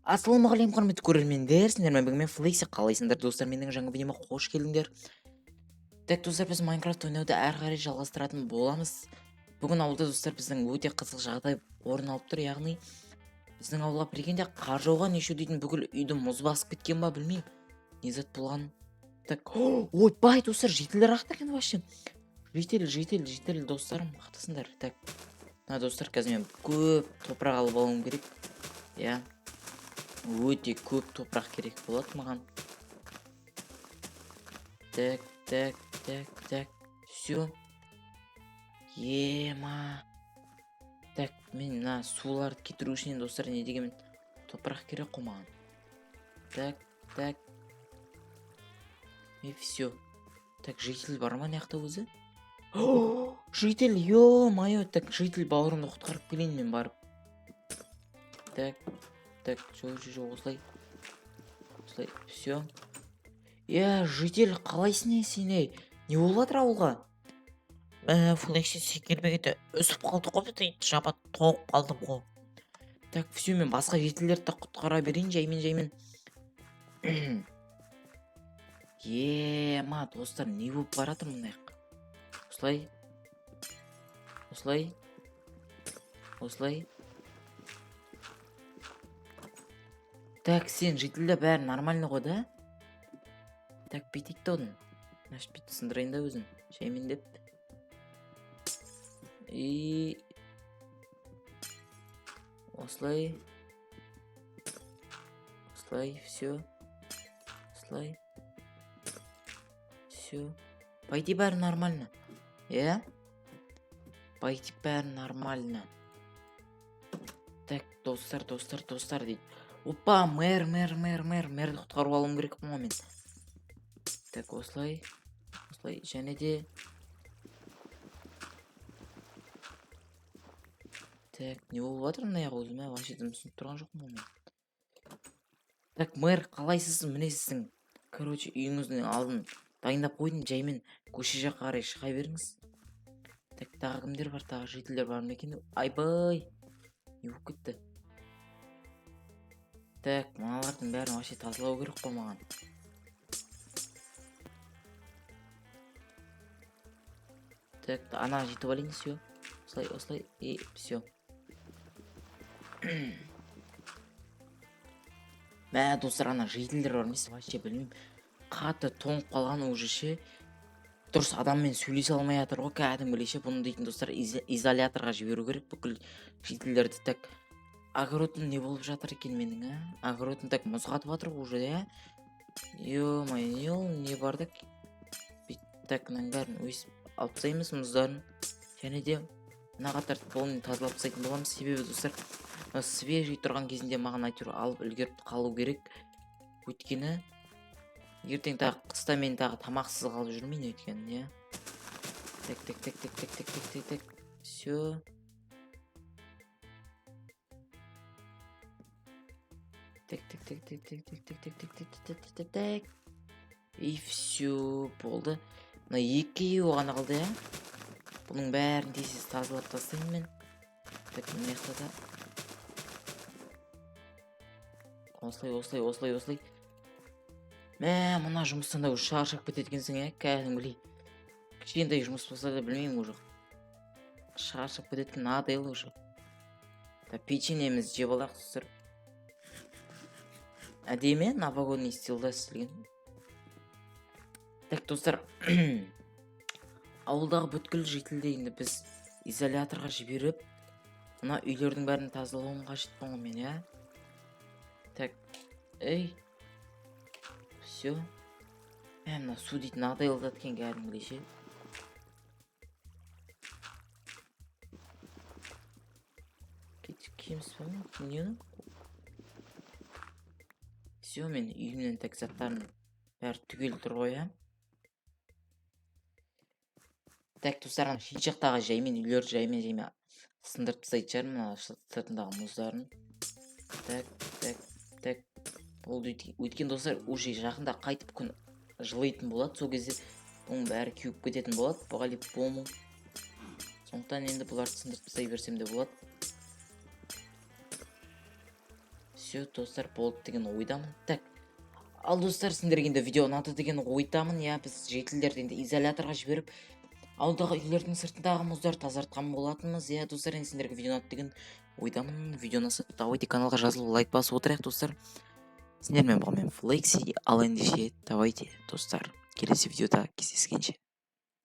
Ассалаумағалейкум, құрметті көрермендер, сіздермен бүгін мен, Флекси. Қалайсыңдар, достар? Менің жаңа видеома қош келдіңдер. Так, достар, біз Майнкрафт ойнауды әрі қарай жалғастыратын боламыз. Бүгін ауылда, достар, біздің өте қызық жағдай орын алып тұр, яғни біздің ауылға, прикиньте, қар жауған еще дейтін, бүкіл үйді мұз басып кеткен ба, білмеймін, не зат болған. Так, ойбай, достар, жительдер ақты екен вообще. Житель, житель, житель, достарым, ақтасыңдар. Так, мына, достар, қазір мен көп топырақ алып алуым керек, иә, өте көп топырақ керек болады маған. Так, так, так, так, все. Ема, так, мен мына суларды кетіру үшін, достар, не дегенмен топырақ керек қой маған. Так, так, и все. Так, житель бар ма мына жақта өзі? Житель, ё-моё. Так, житель бауырымды құтқарып келейін мен барып. Так, так, жоқ, жоқ, жоқ, осылай, осылай, все. Иә, житель, қалайсың, ей, сен, ей, не болып жатыр ауылға? Мә, Флекси, сен келмегенде үзіп қалдық қой біз, жаман тоңып қалдым ғой. Так, все, мен басқа жительдерді де құтқара берейін жаймен, жаймен. Ема, достар, не болып бара жатыр мына жаққа? Осылай, осылай, осылай. Так, сен, жительде бәрі нормально ғой да? Так, бүйтейік та, одан значит бүйтіп сындырайын да өзін жаймен деп. И осылай, осылай, все, осылай, все. По идее, бәрі нормально, иә, по идее, бәрі нормально. Так, достар, достар, достар дейді. Опа, мэр, мэр, мэр, мэр, мэрді құтқарып алуым керек қой мен. Так, осылай, осылай, және де так, не болып жатыр мына жақта өзіме вообще дым түсініп тұрған жоқпын ғой мен. Так, мэр, қалайсыз? Міне, сіздің, короче, үйіңіздің алдын дайындап қойдым, жаймен көше жаққа қарай шыға беріңіз. Так, тағы кімдер бар? Тағы жительдер бар ма екен? Айбай, не болып кетті? Так, мыналардың бәрін вообще тазалау керек қой маған. Так, ана жетіп алайын, все, осылай, осылай, и все. Мә, достар, ана жительдер бар емес, вообще білмеймін, қатты тоңып қалған уже ше, дұрыс адаммен сөйлесе алмай жатыр ғой кәдімгідей ше. Бұны дейтін, достар, изоляторға жіберу керек бүкіл жительдерді. Так, огородым не болып жатыр екен менің, а? Огородым, так, мұз қатып жатыр ғой уже, иә. Ё-моё, не ол, не бар да? Так, мынаның бәрін өйстіп алып тастаймыз, мұздарын, және де мына қатарды полный тазалап тастайтын боламыз, себебі, достар, мына свежий тұрған кезінде маған әйтеуір алып үлгеріп қалу керек, өйткені ертең тағы қыста мен тағы тамақсыз қалып жүрмейін, өйткені, иә. Так, так, так, так, так, так, так, так, так, все. Так, так, так, так, так, так, так, так, так, так, так, так, так, так. И все, болды. Мына екеуі ғана қалды, иә. Бұның бәрін тез тез тазалап тастаймын мен. Так, мына жақта да осылай, осылай, осылай, осылай. Мә, мына жұмыстан да уже шаршап кетеді екенсің, иә, кәдімгідей. Кішкентай жұмыс болса да, білмеймін, уже шаршап кетеді екен, надоело уже. Так, печеньемізді жеп алайық, достар. Әдемі новогодний стилда істелген. Так, достар, ауылдағы бүткіл жительді енді біз изоляторға жіберіп, мына үйлердің бәрін тазалауым қажет ғой мен, иә. Так, ей, все. Мә, мына су дейтін надоелдады екен кәдімгідей ше. Кеміс па, не? Все, мен үйімнен, так, заттарым бәрі түгел тұр ғой, иә. Так, достар, ана шет жақтағы жаймен үйлерді жаймен, жаймен сындырып тастайтын шығармын, мына сыртындағы мұздарын. Так, так, так, болды. Өйткені, достар, уже жақында қайтып күн жылитын болады, сол кезде бұның бәрі кеуіп кететін болады по-любому. Сондықтан енді бұларды сындырып тастай берсем де болады. Все, достар, болды деген ойдамын. Так, ал, достар, сендерге енді видео ұнады деген ойдамын, иә. Біз жительдерді енді изоляторға жіберіп, ауылдағы үйлердің сыртындағы мұздарды тазартқан болатынбыз, иә. Достар, енді сендерге видео ұнады деген ойдамын. Видео ұнаса, давайте каналға жазылып, лайк басып отырайық, достар. Сендермен болған мен, Флекси. Ал ендеше, давайте, достар, келесі видеода кездескенше.